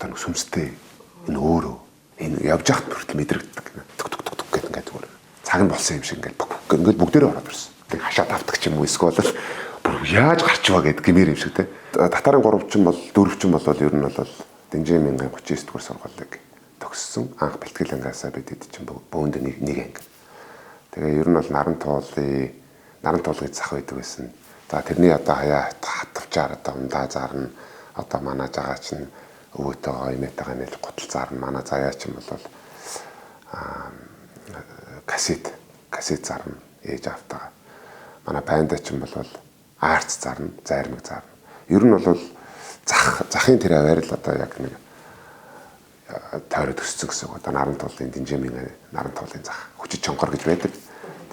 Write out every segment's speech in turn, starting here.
Одоо нэг сүмстэй энэ өөрөө энэ явж байхад хүртэл мэдрэгддэг. Түк түк түк түк гэдэг ингээд зүгээр цаг нь болсон юм шиг ингээд бүк бүк ингээд бүгдээрээ ороод ирсэн. Тэг хашаа тавтаг ч юм уу эсвэл бүр яаж гарчваа гэд гэмээр юм шиг те. Татарын 3 бол 4 бол ер нь бол Динжин 1039 дугаар сургуулийг төгссөн. Анх бэлтгэл ангиасаа бид хэд чинь бөөнд нэг анги. Тэгээ ер нь бол наран туулын зах байдаг байсан. За тэрний одоо хаяа хатвчаар одоо ундаа зарна. Одоо манай жагаа чинь өвөөтэйгоо эмээтэйгээ нэл гутал зарна. Манай заяа чинь бол кассет зарна. Ээж автагаа. Манай панда чинь бол арц зарна, зайрмаг зарна. Ер нь бол захын тэр аваар л одоо яг нэг тойроод өссөн гэсэн үг. Одоо наран туулын Динжимийн наран туулын зах хүчит чонхор гэж байдаг.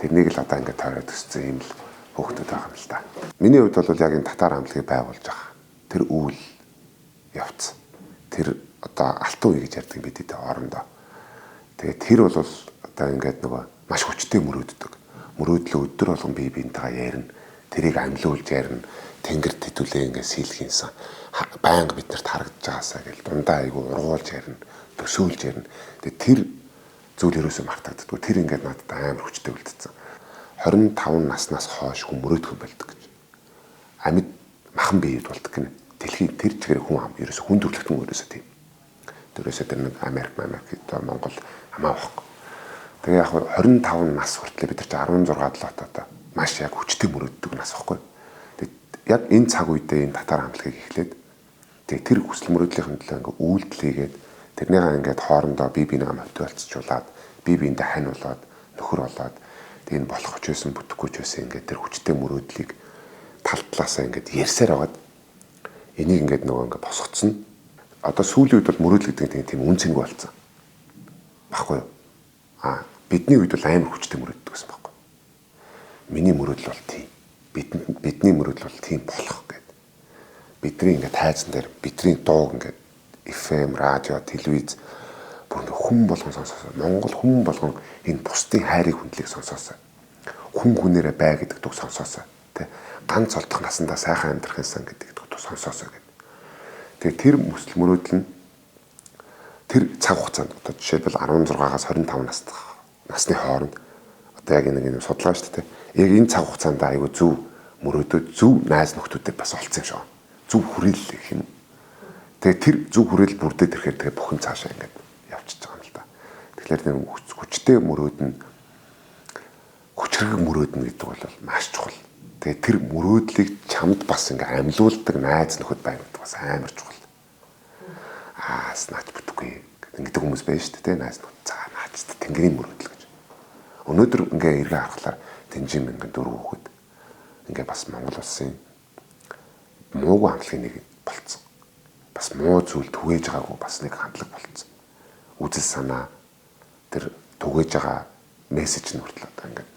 Тэрнийг л одоо ингээд тойроод өссөн юм л хөөхтүүд байгаа юм л да. Миний хувьд бол яг энэ татар хамтлагийг байгуулж байгаа. Тэр үйл явц. Тэр одоо алтан үе гэж ярьдаг бид хэд орондоо. Тэгээ тэр бол одоо ингээд нөгөө маш хүчтэй мөрөөддөг. Мөрөөдлөө өдөр болгон бие биентэйгээ ярина. Тэрийг амьлуулж ярина. Тэнгэр тэтүлээ ингээд сийлхийнсэн. Байнга биднэрт харагдаж байгаасаа гэл дундаа айгу ургуулж ярина, төсөөлж ярина. Тэгээ тэр зүйл ерөөсөө мартагддаггүй. Тэр ингээд надад амар хүчтэй үлдсэн. 25 наснаас хойш хүн мөрөөдөх болдог гэж. Амьд махан биед болдог гинэ. Дэлхийн тэр чигээр хүн ам ерөөсөө хүн төрөлхтөн ерөөсөө тийм. Тэрөөсөө тэр нэг Америк, одоо Монгол хамаа байхгүй. Тэгээ яг 25 нас хүртлээр бид нар чи 16 7 одоо маш яг хүчтэй мөрөөддөг нас байхгүй. Тэгээд яг энэ цаг үедээ энэ татар хамтлагийг эхлээд тэгээ тэр хүсэл мөрөөдлийнхэн төлөө ингээ үйлдэл хийгээд тэрнийгээ ингээд хоорондоо бие биенийгээ мотивацжуулаад бие биендээ хань болоод нөхөр болоод тэгээ энэ болох ч байсан бүтэхгүй ч байсан ингээд тэр хүчтэй мөрөөдлийг тал талаасаа ингээд ярьсаар байгаад энийг ингээд нөгөө ингээд босгоцсон. Одоо сүүлийн үед бол мөрөөдөл гэдэг нь тийм үн цэнгүй болсон. Баггүй юу? А бидний үед бол амар хүчтэй мөрөөддөг гэсэн баггүй. Миний мөрөөдөл бол тийм. Бидний мөрөөдөл бол тийм болох гэдэг. Бидний ингээд тайзан дээр бидний дууг ингээд FM, радио, телевиз бүр ингээд хүн болгон сонсоосоо. Монгол хүн болгон энэ бусдын хайрыг хүндлийг сонсоосоо. Хүн хүнээрээ бай гэдэг дуу сонсоосоо. Тэ ганц олдох насандаа сайхан амьдрах юмсан гэдэг дуу сонсоосоо гэдэг. Тэгээ тэр хүсэл мөрөөдөл нь тэр цаг хугацаанд одоо жишээлбэл 16-аас 25 насны хооронд одоо яг нэг юм судалгаа шүү дээ. Яг энэ цаг хугацаанд айгүй зөв мөрөөдөө зөв найз нөхдүүдэд бас олцсон юм шиг байна. Зөв хүрээлэл гэх юм. Тэгээ тэр зөв хүрээлэл бүрдээд ирэхээр тэгээ бүх юм цаашаа ингээд явчихж байгаа юм л да. Тэгэхээр тэр хүчтэй мөрөөд нь хүчрэг мөрөөднө гэдэг бол маш чухал. Тэгээ тэр мөрөөдлийг чамд бас ингээ амьлуулдаг найз нөхөд байна гэдэг бас амар чухал. Аас наач бүтэхгүй гэдэг хүмүүс байна шүү дээ, найз нөхөд. За наач тэнгэрийн мөрөөдөл гэж. Өнөөдөр ингээ эргээ харахлаар Тэнжим ингээ дөрөв хүүхэд ингээ бас Монгол улсын муугүй хамтлагийн нэг болцсон. Бас муу зүйл түгээж байгаагүй бас нэг хамтлаг болцсон. Үзэл санаа тэр түгээж байгаа мессеж нь хүртэл одоо ингээд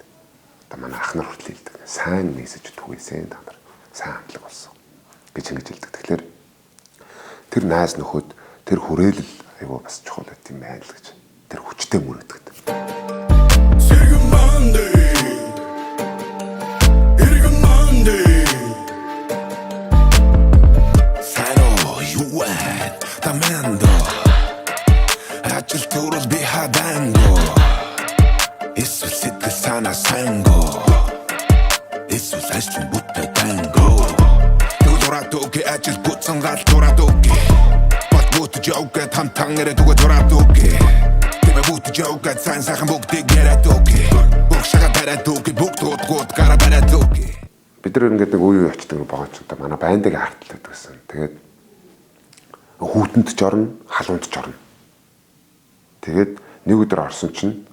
одоо манай ах нар хүртэл хэлдэг. Сайн мессеж түгээсэн та нар. Сайн хамтлаг болсон гэж ингэж хэлдэг. Тэгэхээр тэр найз нөхөд тэр хүрээлэл айгүй бас чухал байт юм байна л гэж. Тэр хүчтэй мөрөөдөгд. Бид нар ингээд нэг үе үе очдөг богооч одоо манай байндаг хартал байдаг гэсэн. Тэгээд хүүтэнд ч орно, халуунд ч орно. Тэгээд нэг өдөр орсон чинь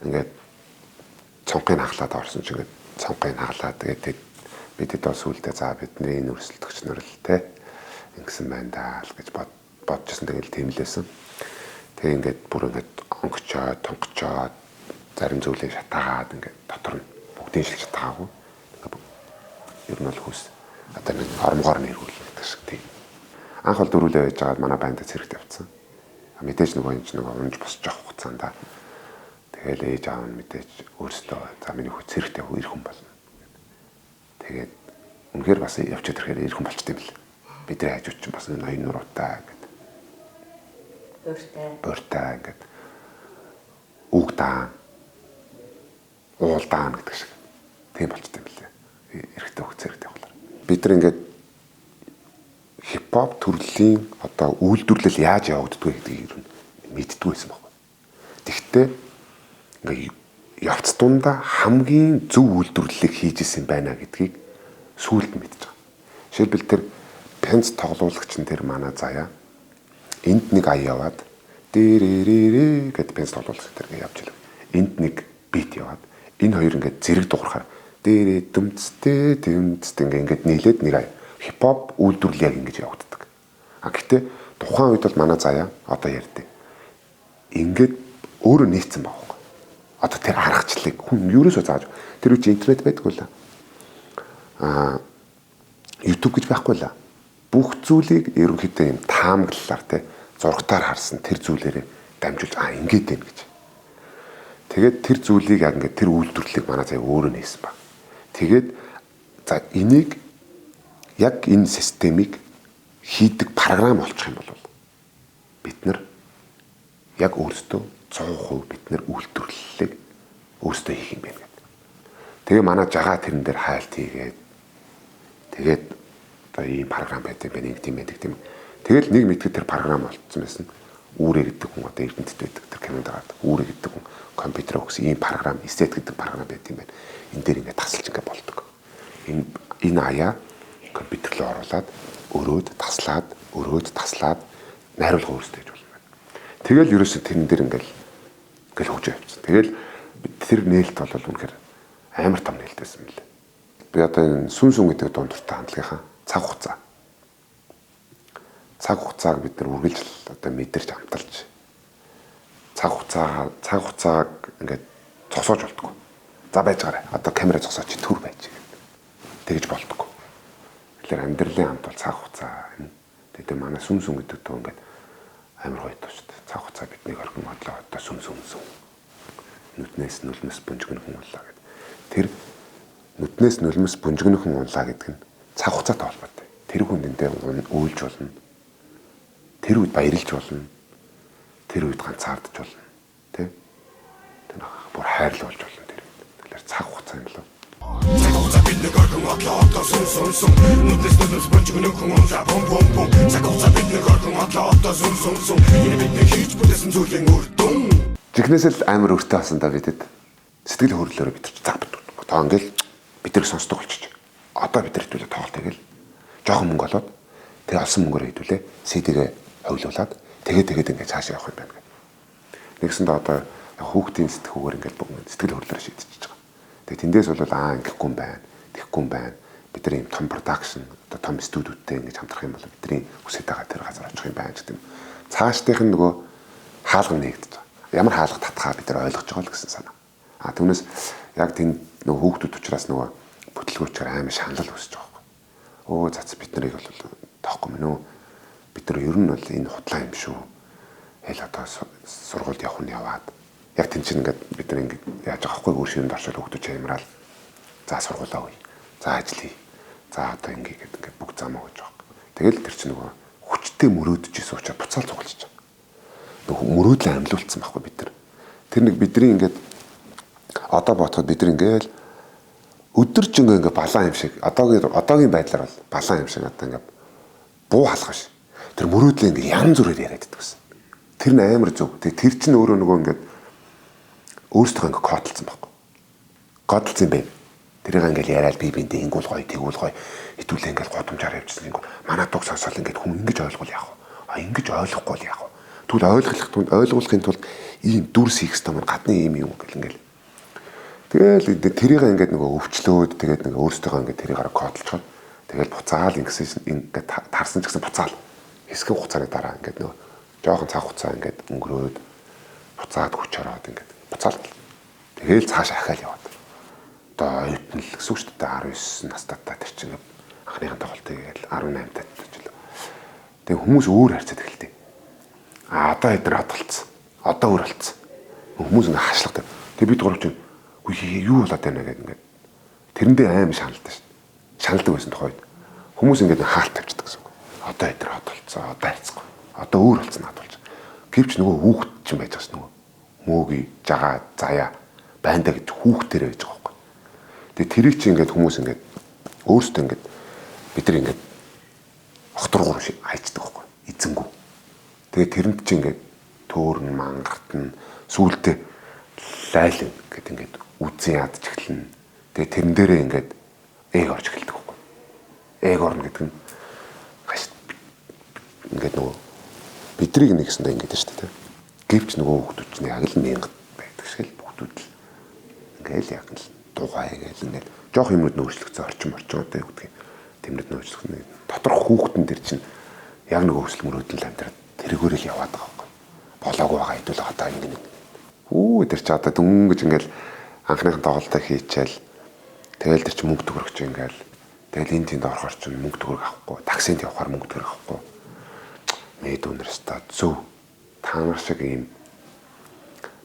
ингээд цонхыг хаглаад орсон чинь ингээд цонхыг хаглаад тэгээд бид хэд бол сүултээ за бидний энэ өрсөлдөгч нар л те ингэсэн байна даа л гэж бодчихсон. Тэгэл тэмлээсэн. Тэгээ ингээд бүр ингээд онгочоод, тонгочоод зарим зүйлийг шатаагаад ингээд дотор нь бүгдийн шил шатаагүй. Ер нь бол хүс одоо нэг ормгоор нэргүүлнэ гэдэг шиг тийм. Анх бол дөрүлээ байж байгаад манай банда цэрэгт явцсан. Мэдээж нөгөө энэ ч нөгөө унж босч явах хугацаанд тэгэл ээж аав нь мэдээж өөрсдөө за миний хүү цэрэгт явах ир хүн болно. Тэгээд үнэхээр бас явчихад ирэхээр ир хүн болчтой юм бэл. Бидний хажууд чинь бас ноён нуруутай гэдэг. Бууртай ингээд үг даан уул даан гэдэг шиг тийм болчтой юм лээ. Эрэгтэй хөх зэрэгтэй болохоор. Бид нар ингээд хипхоп төрлийн одоо үйлдвэрлэл яаж явагддаг вэ гэдгийг ер нь мэддэггүй байсан байхгүй. Тэгвэл ингээд явц дундаа хамгийн зөв үйлдвэрлэлийг хийж исэн байна гэдгийг сүүлд мэдэж байгаа. Жишээлбэл тэр пенц тоглуулагч нь тэр манай заяа энд нэг ая яваад дээрээрээ гэд пенц тоглуулагч тэр ингээд явж илв. Энд нэг бит яваад энэ хоёр ингээд зэрэг дуурахаар дээрээ дүмцтэй дүмцтэй ингээд нийлээд нэг ая хипхоп үйлдвэрлэл яг ингэж явагддаг. А гэхдээ тухайн үед бол манай заяа одоо ярьдээ. Ингээд өөрөө нийцсэн байгаа байхгүй. Одоо тэр аргачлалыг хүн ерөөсөө зааж тэр үе чи интернет байдаггүй л. Аа YouTube гэж байхгүй л. Бүх зүйлийг ерөнхийдөө юм таамаглалаар те зургатаар харсан тэр зүйлээрээ дамжуулж аа ингэж байна гэж. Тэгээд тэр зүйлийг яг ингээд тэр үйлдвэрлэлийг манай заяа өөрөө нээсэн баг. Тэгээд за энийг яг энэ системийг хийдэг програм олчих юм бол бид нар яг өөрсдөө 100% бид нар үйлдвэрлэлийг өөрсдөө хийх юм байна гэдэг. Тэгээ манай жагаа тэрэн дээр хайлт хийгээд тэгээд одоо ийм програм байдаг юм байна, ингэ тийм байдаг тийм. Тэгэл нэг мэдхэд тэр програм олцсон байсан. Үүрэ гэдэг хүн одоо Эрдэнэтэд байдаг тэр кинонд гардаг. Үүрэ гэдэг хүн компьютер өгсөн ийм програм, эсет гэдэг програм байдаг юм байна. Энэ дээр ингээд тасалж ингээд болдог. Энэ аяа компьютер руу оруулаад өрөөд таслаад найруулга өөрсдөө хийж болно. Тэгэл ерөөсө тэрэн дээр ингээл хөгжөө явчихсан. Тэгэл тэр нээлт бол үнэхээр амар том нээлт байсан мөлий. Би одоо энэ сүн сүн гэдэг дунд дуртай хандлагынхаа цаг хугацаа. Цаг хугацааг бид нар үргэлж одоо мэдэрч амталж цаг хугацааг ингээд зогсоож болдгоо. За байж байгаарай. Одоо камера зогсооч төр байж гэдэг. Тэгж болдгоо. Тэгэхээр амьдралын амт бол цаг хугацаа. Тэгээд манай сүн сүн гэдэг дуу ингээд амар гоё дуу шүү дээ. Цаг хугацаа биднийг орхин бодлоо одоо сүн сүн сүн. Нүднээс нулимс бунжигнхэн унлаа гэдэг. Тэр нүднээс нулимс бунжигнхэн унлаа гэдэг нь цаг хугацаатай холбоотой. Тэр хүн эндээ уйлж болно. Тэр үед баярлж болно. Тэр үед ганцаардж болно. Тэ? Тэр бүр хайрлуулж болно тэр үед. Тэгэхээр цаг хугацаа юм лөө. Цаг хугацаа бидний орхин одлоо одоо сүн сүн сүн. Нүднээс нулимс бунжигнхэн унлаа бум бум бум. Цаг хугацаа бидний орхин одлоо одоо сүн сүн сүн. Энэ бидний хийж бүтээсэн зүйлийн үр дүн. Жихнээс л амар өртөө болсон да бидэд. Сэтгэл хөдлөлөөрөө бид нар заа бит. Одоо ингээл бид нар сонсдог болчих. Одоо бид нар хэдүүлээ тоглолт хийгээл жоохон мөнгө олоод тэгээ олсон мөнгөөрөө хэдүүлээ CD-гээ ховлуулад тэгээд ингээд цаашаа явах юм байна гэх. Нэгсэндээ одоо хүүхдийн сэтгүүгээр ингээд бүгд сэтгэл хөдлөлөөр шийдчихэж байгаа. Тэгээ тэндээс бол аа ингэхгүй юм байна, тэгэхгүй юм байна. Бид нар ийм том production одоо том студиудтэй ингэж хамтрах юм бол бидний хүсэж байгаа тэр газар очих юм байна гэдэг юм. Цаашдынх нь нөгөө хаалга нэгдэж байгаа. Ямар хаалга татхаа бид нар ойлгож байгаа л гэсэн санаа. А түүнээс яг тэнд нөгөө хүүхдүүд учраас нөгөө бүтлгүүчээр амар шаналл өсөж байгаа байхгүй. Өө зац бид нарыг бол тоохгүй мэн үү? Бид нар ер нь бол энэ худлаа юм шүү. Хэл одоо сургуульд явах нь яваад яг тэн чинь ингээд бид нар ингээд яаж байгаа хгүй өөр ширэнд оршол хүүхдүүд чаймраал. За сургуулаа үе. За ажил хий. За одоо ингээ гээд ингээд бүх замаа өгч байгаа. Тэгэл тэр чинь нөгөө хүчтэй мөрөөдөж исэн учраас буцаал цуглаж байгаа. Нөгөө мөрөөдлөө амьлуулсан байхгүй бид нар. Тэр нэг бидний ингээд одоо бодоход бид нар ингээл өдөржингөө ингээ балаан юм шиг одоогийн байдлаар бол балаан юм шиг одоо ингээ буу халах биш. Тэр мөрөөдлөө ингээ янз бүрээр яриад иддэг гэсэн. Тэр нь амар зөв. Тэг тэр чинь өөрөө нөгөө ингээд өөрсдөө ингээ кодлцсон байхгүй. Кодлцсон юм байна. Тэрийг ингээл яриад би биэндээ ингүүл гоё, тэгүүл гоё. Хэдүүлээ ингээл гудамжаар явчихсан юм. Манай дуг сонсоол ингээд хүн ингэж ойлгуул яах вэ? А ингэж ойлгохгүй бол яах вэ? Тэгвэл ойлгуулахын тулд ийм дүрс хийх ёстой маань гадны ийм юм гэл ингээл. Тэгэл тэрийг ингээд нөгөө өвчлөөд тэгээд нэг өөрсдөө ингээд тэрийг кодлцоход тэгэл буцаал ингэсэн ингээд тарсан ч гэсэн буцаал хэсэг хугацааны дараа ингээд нөгөө жоохон цаг хугацаа ингээд өнгөрөөд буцаад хүч ороод ингээд буцаал тэгэл цааш ахаал яваад. Одоо оюутан л гэсэн үг шүү дээ 19 настайдаа тэр чинь анхныхын тоглолтыг гээл 18 таад жил. Тэгээ хүмүүс өөр харьцаад эхэлдэг. А одоо эдгээр хадгалцсан. Одоо өөр болцсон. Хүмүүс ингээ хашлагдаг. Тэгээ бид гурав чинь үгүй юу болоод байна гэдэг ингээд тэрэндээ аим шаналдаг шүү. Шаналдаг байсан тухайд хүмүүс ингээд хаалт тавьчихдаг гэсэн үг. Одоо эдгээр хадгалцсан. Одоо харьцахгүй. Одоо өөр болцсон надад болж. Гэвч нөгөө хүүхэд чинь байж байгаа ш нөгөө. Мөөги, жагаа, заяа, байндаа гэж хүүхдэрээ байж байгаа байхгүй. Тэгээ тэрийг чинь ингээд хүмүүс ингээд өөрсдөө ингээд бид нар ингээд огторгоор шиг хайчдаг байхгүй. Эзэнгүү. Тэгээ тэрэнд чинь ингээд төөрн мангартна, сүултээ лайлан гэд ингээд үзэн ядж эхэлнэ. Тэгээ тэрэн дээрээ ингээд ээг орж эхэлдэг байхгүй. Ээг орно гэдэг нь ингээд нөгөө бидрийг нэгсэндээ ингээд шүү дээ. Гэвч нөгөө хүүхдүүд чинь яг л мянгат байдаг шиг л хүүхдүүд л ингээл яг л дугай гээл ингээл жоох юмнууд нөөцлөгцөн орчин одоо юу гэдгийг тэмнэд нөөцлөх нь доторх хүүхдэн дээр чинь яг нөгөө өсөл мөрөөдөл амьдраад тэргүүрэл яваад байгаа байхгүй. Болоогүй байгаа хэдүүл одоо ингэ нэг. Үу тэр чи одоо дөнгөж ингээл анхныхын тоглолтоо хийчихэл тэгэл тэр чи мөнгө төгрөгч ингээл тэгэл энэ тэнд орохоор чинь мөнгө төгрөг авахгүй, таксинд явахаар мөнгө төгрөг авахгүй. Мэд үнэрстэ зөв та нар шиг ийм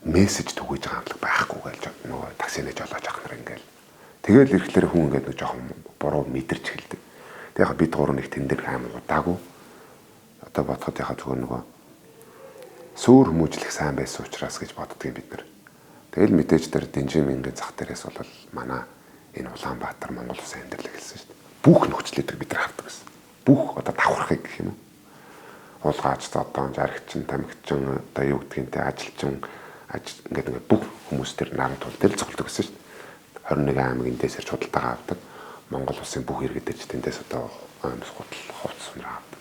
мессеж түгээж байгаа амтлаг байхгүй гэж нөгөө таксины жолооч ах нар ингээл тэгэл ирэхлээр хүн ингээд нэг жоохон буруу мэдэрч эхэлдэг. Тэг яг бид гурав нэг тэн дээр аим удаагүй. Одоо бодоход яг зүгээр нөгөө сөөр хүмүүжлэх сайн байсан учраас гэж боддгийг бид нар. Тэгэл мэдээж тэр Дэнжим ингээд зах дээрээс бол манай энэ Улаанбаатар Монгол улсын амьдрал эхэлсэн шүү дээ. Бүх нөхцөлийг бид нар хардаг байсан. Бүх одоо давхархыг гэх юм уу. Уулгаач, зодон, жаргчин, тамхичин, одоо юу гэдгийг те ажилчин ингээд ингээд бүх хүмүүс тэр наран тул дээр цогцолдог гэсэн шүү дээ. 21 аймаг эндээс ирж худалдаагаа авдаг. Монгол улсын бүх иргэд ирж тэндээс одоо амьс худал хувцас өнөр авдаг.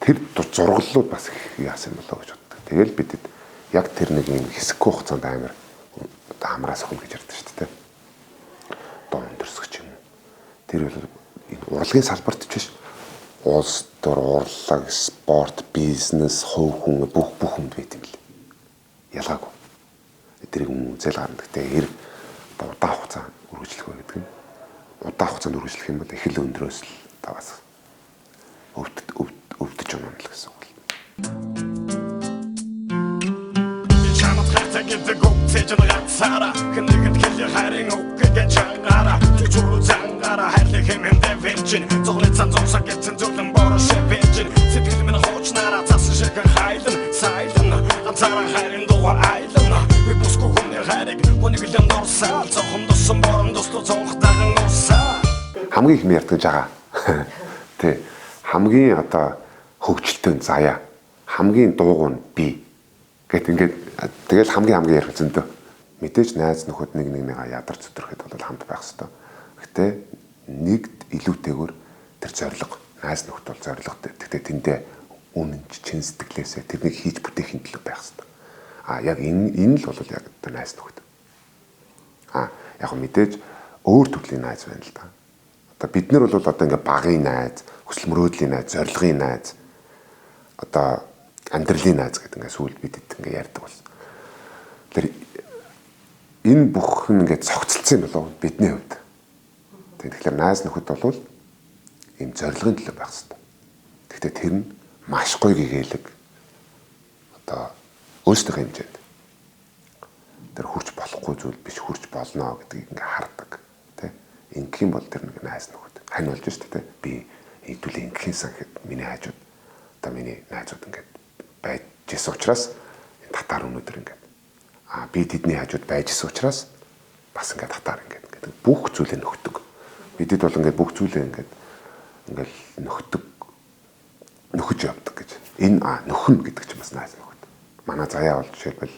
Тэр зураглалууд бас их яасан болоо гэж боддог. Тэгэл бидэд яг тэр нэг юм хэсэггүй хугацаанд амар одоо хамраас өхөн гэж ярьдаг шүү дээ. Одоо өндөрсөх юм уу. Тэр бол энэ урлагийн салбарт ч биш. Улс төр, урлаг, спорт, бизнес, хувь хүн бүх хүнд байт юм лээ. Ялгаагүй. Тэрийг хүн үзэл гарна. Гэтэ эр одоо удаан хугацаа үргэлжлэх вэ гэдэг нь удаан хугацаанд үргэлжлэх юм бол их л өндрөөс л одоо бас өвдөж унана л гэсэн үг л. Чамд хайртай гэдэг үг цэжэн гацаараа хэнэгэд хэлээ хайрын үг гэж чангаараа чүрүү цангаараа хайрлах хэмээн дэвэрчин зогны цан зогсоо гэсэн зүйлэн бороо шивэрчин сэтгэл минь хуучнаараа цасан шиг хайлан сайлан ганцаараа хайрын дугаар айлан би бүсгүй хүний хайрыг хүнийг л дурсаал цохон дусан борон дуслуу цонх даган урсаа. Хамгийн их ярьдаг жагаа. Тэ хамгийн одоо хөгжилтэй заяа хамгийн дуугу нь би гэт ингээд тэгэл хамгийн ярих зөндөө. Мэдээж найз нөхөд нэг нэгнийгаа ядарч зүтрэхэд бол хамт байх хэвээр. Гэтэ нэгд илүүтэйгээр тэр зорилго найз нөхөд бол зорилготой. Гэтэ тэндээ үнэнч чин сэтгэлээсээ тэрнийг хийж бүтээхийн төлөө байх хэвээр. А яг энэ л бол яг одоо найз нөхөд. А яг мэдээж өөр төрлийн найз байна л да. Одоо бид нар бол одоо ингээ багын найз, хүсэл мөрөөдлийн найз, зорилгын найз, одоо амьдралын найз гэдэг ингээ сүүлд бид ингээ ярьдаг болсон. Тэр энэ бүх нь ингээ цогцолцсон юм болов бидний хувьд. Тэгэхээр найз нөхөд бол ийм зорилгын төлөө байх хэрэгтэй. Гэхдээ тэр нь маш гоё гэгээлэг одоо өөрсдийнхөө хэмжээнд тэр хурж болохгүй зүйл биш хурж болно гэдгийг ингээ хардаг тий. Ингэх юм бол тэр нэг найз нөхөд хань болж шүү дээ тий. Би хэдүүлээ ингэхийн сан гэхэд миний хажууд одоо миний найзууд ингээд байж исэн учраас татар өнөөдөр ингээд би тэдний хажууд байж исэн учраас бас ингээд татар ингээд ингээд бүх зүйлээ нөхдөг. Бидэд бол ингээд бүх зүйлээ ингээд ингээд нөхдөг нөхөж явдаг гэж. Энэ нөхөн гэдэг чинь бас найз нөхөд. Манай заяа бол жишээлбэл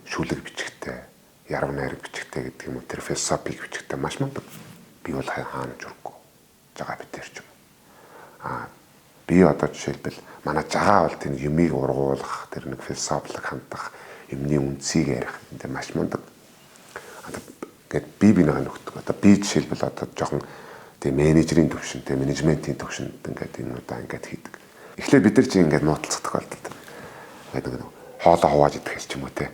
шүлэг бичгтэй, ярав найраг бичгтэй гэдэг юм уу, тэр философик бичгтэй маш мундаг. Би бол хаана ч өрөхгүй. Жагаа битэр ч юм. Би одоо жишээлбэл манай жагаа бол тэр юмыг ургуулах, тэр нэг философик хандах, юмны үндсийг ярих энэ тэр маш мундаг. Одоо ингээд би бинийгаа нөхдөг. Одоо би жишээлбэл одоо жоохон тэг менежерийн төвшин, тэг менежментийн төвшөнд ингээд юмудаа ингээд хийдэг. Эхлээд бид нар чинь ингээд нууцлах тохиолдолд ингээд нэг хоолоо хувааж идэх ч юм уу те.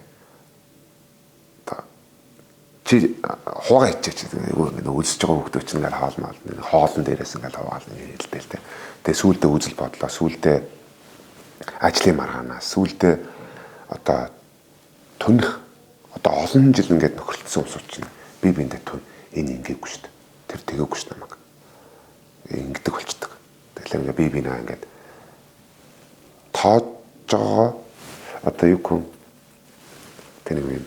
Одоо чи хуугаа ичээч ингээд өлсөж байгаа хүүхдүүд чинь ингээд хоол маал хоолн дээрээс ингээд хуваал хэлдэг те. Тэгээ сүүлдээ үзэл бодлоо, сүүлдээ ажлын маргаанаа, сүүлдээ одоо түнх одоо олон жил ингээд нөхөрлөсөн улсууд чинь би биэндээ түн энэ ингээгүй шүү дээ. Тэр тэгээгүй шүү намайг. Ингэдэг болчдөг. Тэгэхээр ингээд би бинаа ингээд тоож байгаа Одоо юу гэх тэр нэг юм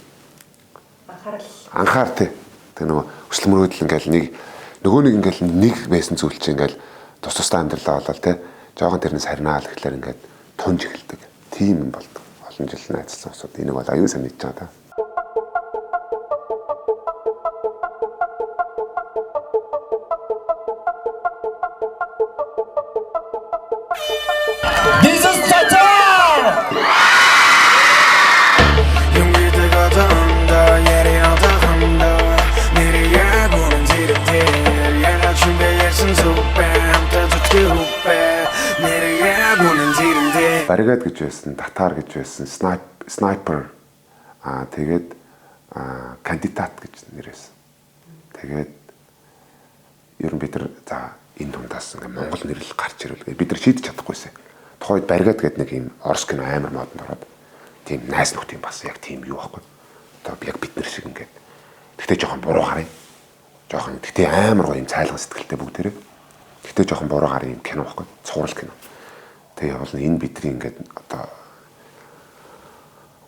анхаар тий. Тэр нөгөө хүсэл мөрөөдөл ингээл нэг нөгөө нэг ингээл нэг байсан зүйл чинь ингээл тус тустай амьдралаа болол тий. Жохон тэрнээс харнаа л гэхлээр ингээд тунж эхэлдэг. Тийм юм болдог. Олон жил найзалсан усуд энийг бол аюу сайн мэдж байгаа та. This is Tatar! Баригад гэж байсан, татар гэж байсан, снайпер тэгээд кандидат гэж нэр байсан. Тэгээд ер нь бид нар за энэ дундаас ингээ Монгол нэрлэл гарч ирвэл гэж бид нар шийдэж чадахгүйсэн. Тухайд Баригад гэдэг нэг юм Орос кино амар модонд ороод тийм найз нөхдөд бас яг тийм юу байхгүй. Одоо яг бид нар шиг ингээд. Тэгтээ жоохон буруу гарын. Жоохон тэгтээ амар гоё юм цайлган сэтгэлтэй бүгдээрээ. Тэгтээ жоохон буруу гарын юм кино байхгүй. Цуврал кино. Тэгээ явуулна энэ бидний ингээд одоо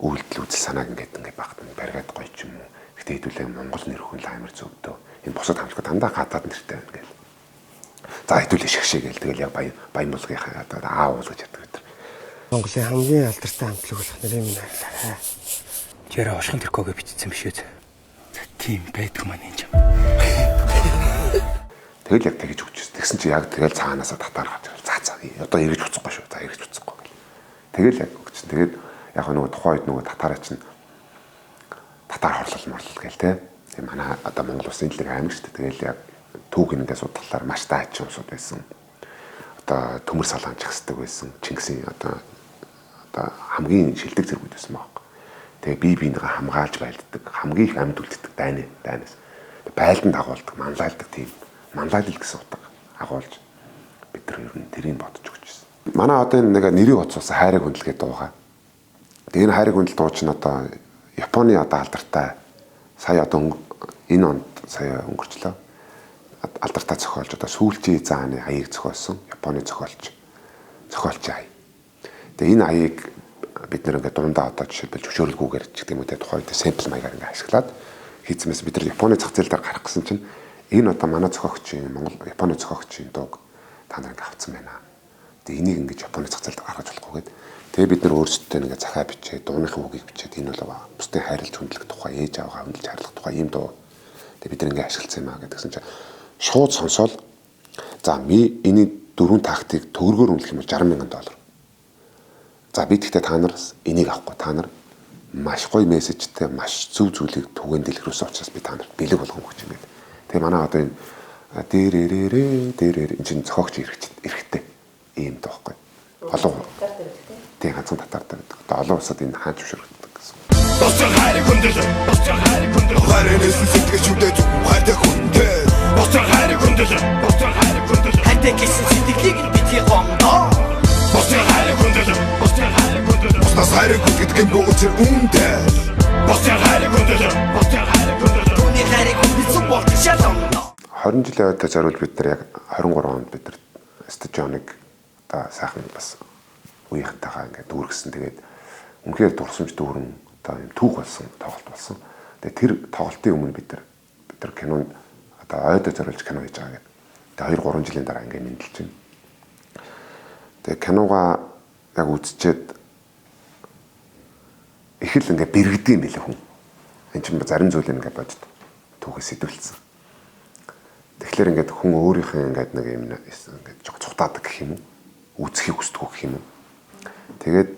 үйлдэл үзэл санааг ингээд ингээд багт бариад гоё ч юм уу. Гэтэ хэдүүлээ Монгол нэр хүн л амар зөвдөө. Энэ бусад хамтлаг дандаа гадаад нэртэй байна гэл. За хэдүүлээ шигшээ гэл тэгэл яг баян булгийнхаа одоо аав уул гэж яддаг бид нар. Монголын хамгийн алдартай хамтлаг болох нэрийг минь харлаа. Чээрээ ошгон тэркогээ бичсэн биш үү? Тийм байдаг маань энэ юм. Тэгэл яг тэгэж өгчөөс. Тэгсэн чи яг тэгэл цаанаасаа татаар гарч ирэл. За за одоо эргэж буцахгүй шүү. За эргэж буцахгүй гэл. Тэгэл яг өгчсөн. Тэгээд яг нөгөө тухайн үед нөгөө татаараа чинь татар хорлол морлол гээл те. Тэгээ манай одоо Монгол улсын нэг аймаг шүү дээ. Тэгэл яг түүх ингээд судлахлаар маш даачин улсууд байсан. Одоо төмөр салаан чагсдаг байсан. Чингисийн одоо хамгийн шилдэг зэргүүд байсан баг. Тэгээ бие биенийгээ хамгаалж байлддаг, хамгийн их амьд үлддэг дайны дайнаас. Байлдан дагуулдаг, манлайлдаг тийм. Манлайлал гэсэн утга агуулж бид нар ер нь тэрийг бодож өгчээсэн. Манай одоо энэ нэг нэрийг бодсоос хайрыг хүндэл гэдэг дуугаа. Тэгээ энэ хайрыг хүндэл дуу чинь одоо Японы одоо алдартай сая одоо энэ онд сая өнгөрчлөө. Алдартай зохиолч одоо сүүлчийн зааны аяыг зохиосон Японы зохиолч ая. Тэгээ энэ аяыг бид нэр ингээд дундаа одоо жишээлбэл зөвшөөрлгүйгээр ч гэдэг юм уу те тухайн үед сэмпл маягаар ингээд ашиглаад хийцмээс бид нар Японы зах зээл дээр гарах гэсэн чинь энэ одоо манай зохиогчийн Монгол Японы зохиогчийн дууг та нар ингээд авцсан байна. Тэгээ энийг ингээд Японы зах зээлд гаргаж болохгүй гээд тэгээ бид нар өөрсдөө ингээд захаа бичээд дууныхын үгийг бичээд энэ бол бусдын хайрлаж хүндлэх тухай, ээж аваагаа хүндэлж хайрлах тухай ийм дуу. Тэгээ бид нар ингээд ашигласан юм аа гэдгсэн чинь шууд сонсоол за ми энэ дөрвөн тактик төгрөгөөр үнэлэх юм бол $60,000. За би тэгтээ та нараас энийг авахгүй та нар маш гоё мессежтэй маш зөв зүйлийг түгээн дэлгэрүүлсэн учраас би та нарт бэлэг болгон өгч юм гээд. Тэгээ манай одоо энэ дээрээрээ дээрээр энэ чинь зохиогч эрэхтэй ийм доохгүй. Олон тийм ганцхан татар дээр байдаг. Одоо олон улсад энэ хаан зөвшөөрөгддөг гэсэн. Босцон хайрыг хүндэл, босцон хайрыг хүндэл. Хайрын сэтгэж үдэ зүг хайртай хүндэл. Босцон хайрыг хүндэл, босцон хайрыг хүндэл. Хайртай гэсэн сэтгэлийг нь битгий гомдоо. Босцон хайрыг хүндэл, босцон хайрыг хүндэл. Бусдаас хайрыг хүнддэг юм бүү учир үнтэй. Босцон хайрыг хүндэл, босцон хайрыг хүндэл. Түүний хайрыг хүндэлсэн бол шаломдоо. 20 жилийн ойдтой зориулж бид нар яг 23 онд бид нар стадионыг одоо сайхан бас үеийнхэнтэйгээ ингээд дүүргэсэн. Тэгээд үнэхээр дурсамж дүүрэн одоо юм түүх болсон тоглолт болсон. Тэгээд тэр тоглолтын өмнө бид нар кинонд одоо ойдоо зориулж кино хийж байгаа гэдэг. Тэгээд 2 3 жилийн дараа ингээд мэндэлж байна. Тэгээд киногоо яг үзчихэд их л ингээд бэргэдэг юм билээ хүн. Энд чинь зарим зүйл ингээд бодит түүхээс сэдвэлсэн. Тэгэхээр ингээд хүн өөрийнхөө ингээд нэг юм ингээд цухтаадаг гэх юм уу? Үзхийг хүсдэг гэх юм уу? Тэгээд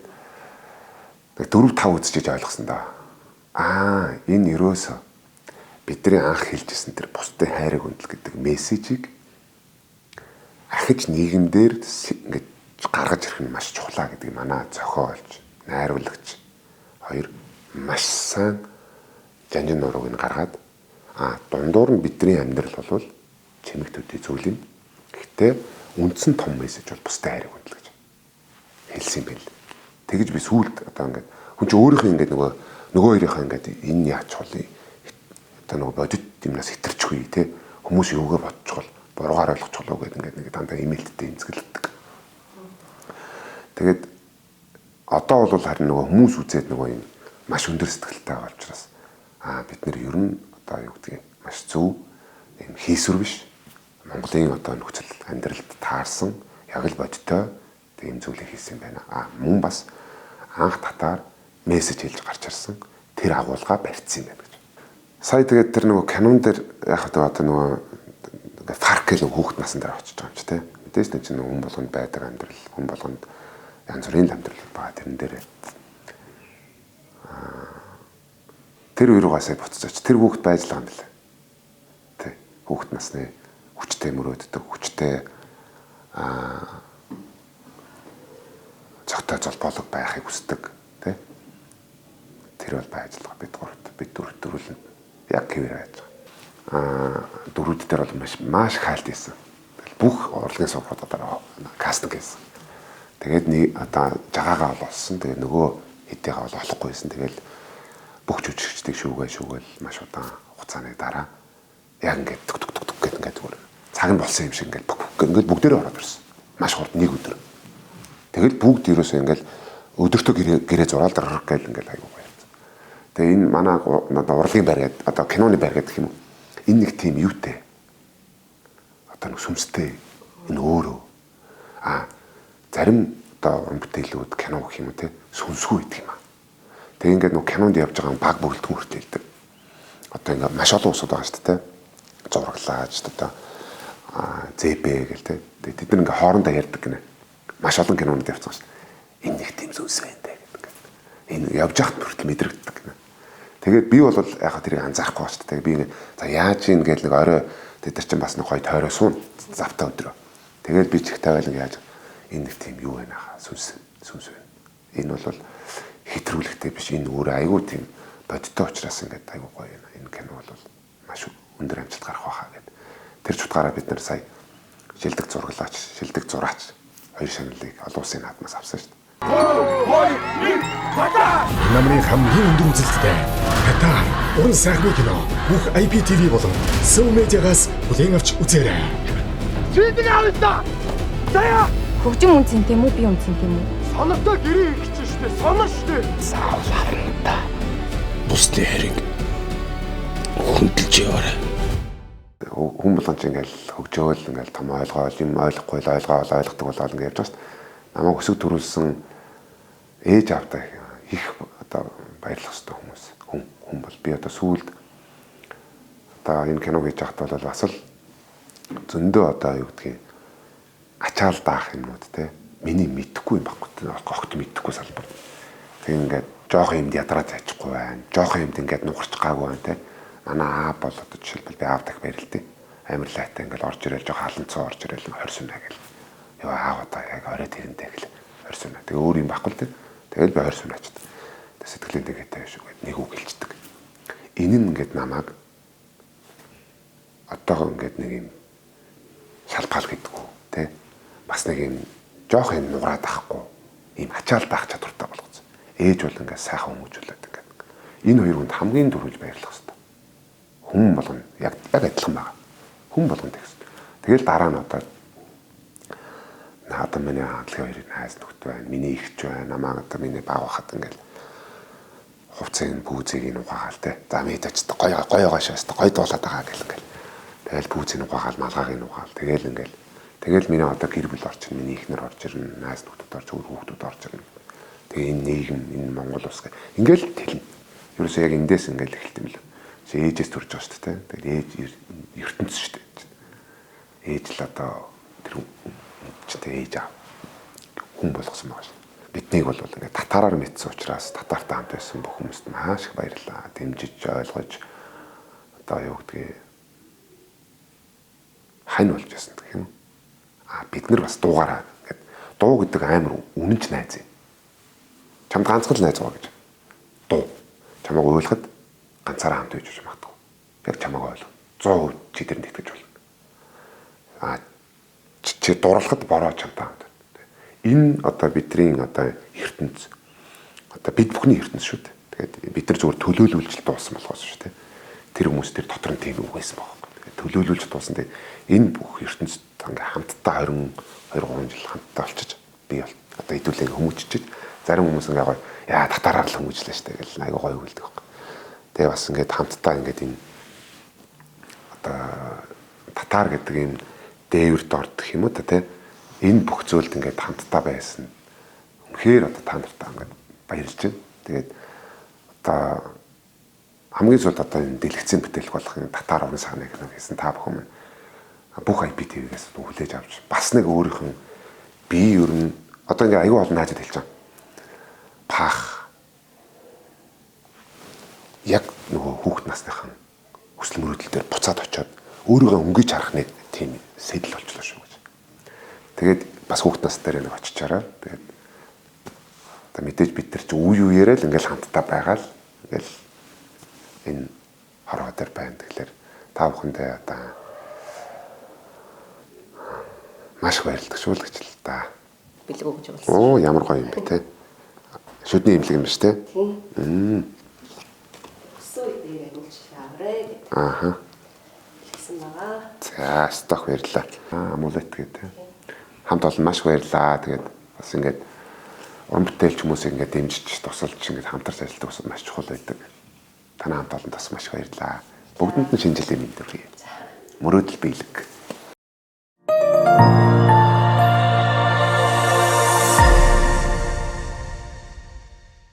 нэг 4 5 үзчихэж ойлгосон да. Аа, энэ ерөөсөө бидний анх хэлжсэн тэр бусдын хайрыг хүндэл гэдэг мессежийг ахиж нийгэмдэр ингээд гаргаж ирэх нь маш чухлаа гэдгийг манай зохиолч, найруулагч хоёр маш сайн жанжин нурууг нь гаргаад дундуур нь бидний амьдрал бол чимэг төдий зүйл юм. Гэхдээ үндсэн том мессеж бол бусдын хайрыг хүндэл гэж хэлсэн юм байл. Тэгэж би сүүлд одоо ингээд хүн чинь өөрийнхөө ингээд нөгөө хоёрынхаа ингээд энэ яач болъё. Одоо нөгөө бодит юмнаас хэтэрчихгүй те. Хүмүүс юугаар бодчихвол буруугаар ойлгочихлоо гэдэг ингээд нэг дандаа имэйлдтэй эмзэглэдэг. Тэгээд Одоо бол харин нөгөө хүмүүс үзээд нөгөө юм маш өндөр сэтгэлтэй байгаа учраас бид нэр ер нь одоо юу гэдгийг маш зөв юм хийсвэр биш. Монголын одоо нөхцөл амьдралд таарсан яг л бодиттой тийм зүйлийг хийсэн юм байна. Мөн бас анх татаар мессеж хэлж гарч ирсэн. Тэр агуулга барьцсан юм байна гэж. Сая тэгээд тэр нөгөө канон дээр яг одоо нөгөө фарк гэл хүүхэд насан дээр очиж байгаа юм чи тэ. Мэдээж нэг чинь хүн болгонд байдаг амьдрал, хүн болгонд янз бүрийн амьдрал байгаа тэрэн дээр. Тэр үе рүүгээ сая буцаж тэр хүүхэд байж л байгаа юм билээ. Тэ. Хүүхэд насны хүчтэй мөрөөддөг, хүчтэй цогтой золбоолог байхыг хүсдэг, тэ. Тэр бол байж л байгаа. Бид гуравт, бид дөрвөл яг хэвээр байж байгаа. Дөрүүд дээр бол маш хайлт хийсэн. Тэгэл бүх урлагийн сургуулиудаар кастинг хийсэн. Тэгээд нэг одоо жагаагаа бол олсон. Тэгээд нөгөө хэдийгээ бол олохгүй байсан. Тэгэл бүх жүжигчдийг шүүгээл маш удаан хугацааны дараа яг ингээд түк түк түк түк гэдэг ингээд зүгээр цаг нь болсон юм шиг ингээд бүх ингээд бүгдээрээ ороод ирсэн. Маш хурд нэг өдөр. Тэгэл бүгд ерөөсөө ингээд өдөртөө гэрээ зураал дарах гэл ингээд айгуу гоё. Тэгээ энэ манай урлагийн байр гэдэг одоо киноны байр гэдэг юм уу? Энэ нэг тийм юутэй. Одоо нэг сүмстэй энэ өөрөө. Зарим одоо уран бүтээлүүд кино гэх юм уу те сүнсгүй байдаг юм аа. Тэгээ ингээд нөгөө кинонд явж байгаа баг бүрэлдэхүүн хүртэл хэлдэг. Одоо ингээд маш олон улсууд байгаа шүү дээ. Зураглаач одоо ЗБ гэл те. Тэгээ тэд нар ингээд хоорондоо ярьдаг гинэ. Маш олон кинонд явцсан шүү дээ. Энэ нэг тийм сүнс байна те гэдэг. Энэ явж байхад хүртэл мэдрэгддэг гинэ. Тэгээд би бол яг тэрийг анзаарахгүй шүү дээ. Би ингээд за яаж ийн гэл нэг орой тэд нар чинь бас нэг гоё тойроо суун завтаа өдрөө. Тэгээд би чих тавиал ингээд яаж энэ нэг тийм юу байна хаа сүнс байна. Энэ бол хэтрүүлэгтэй биш. Энэ өөр айгүй тийм бодиттой учраас ингээд айгүй гоё юм. Энэ кино бол маш өндөр амжилт гарах байхаа гэд. Тэр чутгаараа бид нар сая шилдэг зураглаач, шилдэг зураач хоёр шагналыг олон улсын наадмаас авсан шүү дээ. 3 2 1 Татар! Намрын хамгийн өндөр үзэлттэй Татар уран сайхны кино бүх IPTV болон Сөв медиагаас хүлээн авч үзээрэй. Шийдэг авъя! Заяа! Хөгжим үнцэн тийм үү, би үнцэн тийм үү? Сонортой гэрээ их чинь шүү дээ. Сонор шүү дээ. Заавал авна та. Бусдын хэрэг хөндлөж яваарай. Хүн болгон ч ингээл хөгжөөл ингээл том ойлгоол юм ойлгохгүй л ойлгоол ойлгодог болоод ингээд явж байгаа шүү дээ. Намайг өсөг төрүүлсэн ээж аавтай их одоо баярлах ёстой хүмүүс. Хүн бол би одоо сүүлд одоо энэ киног хийж байхад бол бас л зөндөө одоо юу гэдгийг ачаал даах юмнууд те миний мэдэхгүй юм баггүй огт мэдэхгүй салбар. Тэг ингээд жоох юмд ядраад зайчихгүй байна. Жоох юмд ингээд нугарч гаагүй байна те. Манай аав бол одоо жишээлбэл би аав дахь баярлалтай. Амар лайтай ингээд орж ирэл жоох халанцаа орж ирэл 20 сүнэ гэл. Йоо аав одоо яг орой тэрэнтэй гэл 20 сүнэ. Тэг өөр юм байхгүй л те. Тэгэл би 20 сүнэ ачдаг. Тэг сэтгэлийн дэгээтэй шүү гэд нэг үг хэлцдэг. Энэ нь ингээд намайг одоогоо ингээд нэг юм шалбаал гэдэг үү те. Бас нэг юм жоох юм нугараад ахгүй ийм ачаал даах чадвартай болгоцсон. Ээж бол ингээд сайхан хүмүүжүүлээд ингээд. Энэ хоёр хүнд хамгийн түрүүж баярлах хэрэгтэй. Хүн болгоно яг адилхан байгаа. Хүн болгоно тэгсэн. Тэгэл дараа нь одоо наадам миний хамтлагийн хоёрын найз нөхд байна. Миний эгч байна. Намаа одоо миний баг байхад ингээд хувцсыг пүүзийг нь угаагаал те. За мэдээ ч гоё гоё гоошоос гоё дуулаад байгаа гэл ингээд. Тэгэл пүүзийг угаагаал, малгааг нь угаал. Тэгэл ингээд. Тэгэл миний одоо гэр бүл орж ирнэ, миний эхнэр орж ирнэ, найз нөхдөд орж, өөр хүүхдүүд орж ирнэ. Тэгээ энэ нийгэм, энэ Монгол улс гэх. Ингээл тэлнэ. Ерөөсөө яг эндээс ингээл эхэлт юм лээ. Чи ээжээс төрж байгаа шүү дээ. Тэгэл ээж ертөнц шүү дээ. Ээж л одоо тэр чинь ээж аав хүн болгосон байгаа шүү. Биднийг бол ингээд татараар мэдсэн учраас татартай хамт байсан бүх хүмүүст маш их баярлалаа. Дэмжиж, ойлгож одоо юу гэдгийг хань болж байсан гэх юм. Бид нар бас дуугаараа ингээд дуу гэдэг амар үнэнч найз юм. Чамд ганцхан л найз байгаа гэж. Дуу. Чамайг уйлахад ганцаараа хамт үйж магадгүй. Яг чамайг ойлгох. 100% чи тэрэнд итгэж болно. Чи дурлахад бороо чамтай хамт. Энэ одоо бидний одоо ертөнц. Одоо бид бүхний ертөнц шүү дээ. Тэгээд бид нар зүгээр төлөөлүүлж дуусан болохоос шүү дээ. Тэр хүмүүс тэр дотор нь тийм үг байсан байгаа. Тэгээд төлөөлүүлж дуусан. Тэгээд энэ бүх ертөнцид ингээ хамтдаа 22 3 жил хамтдаа болчих. Би бол одоо хэдүүлээ хүмүүжчихэж Зарим хүмүүс ингээ гоё яа татараар л хүмүүжлээ штэ гэл айгу гоё өгөлдөг байхгүй. Тэгээ бас ингээд хамтдаа ингээд энэ одоо татар гэдэг энэ дээвэрт ордох юм уу та тий. Энэ бүх зүйлд ингээд хамтдаа байсан. Үнэхээр одоо та нартаа ингээд баярлж байна. Тэгээд одоо хамгийн сүүлд одоо энэ дэлгэцийн бүтээлх болох энэ татар уран сайхны кино хийсэн та бүхэн маань бүх IPTV-гээс хүлээж авч бас нэг өөрийнх нь би ер нь одоо ингээ аюу олон найзад хэлж байгаа. Пах яг нөгөө хүүхэд насныхан хүсэл мөрөөдөл дээр буцаад очиод өөрийгөө өнгөж харах нэг тийм сэтэл болчлоо шүү гэж. Тэгээд бас хүүхэд нас дээр нэг очичаараа. Тэгээд одоо мэдээж бид нар чи үе үеэрээ л ингээл хамтдаа байгаа л ингээл энэ хорвоо дээр байна. Тэгэхээр та бүхэндээ одоо маш их баярлалаа шүү л гэж л та. Бэлэг өгж болсон. Оо ямар гоё юм бэ те. Шүдний имлэг юм биш те. Тийм. Өсөө дээр амжилт авраа гэдэг. Ааха. Хэлсэн байгаа. За, стох баярлалаа. Амулет гэдэг. Хамт олон маш их баярлалаа. Тэгээд бас ингээд уран бүтээлч хүмүүсийг ингээд дэмжиж, тусалж ингээд хамтарч ажилладаг бас маш чухал байдаг. Танай хамт олонд бас маш их баярлалаа. Бүгдэнд нь шинэ жилийн мэнд хүргэе. Мөрөөдөл биелэг.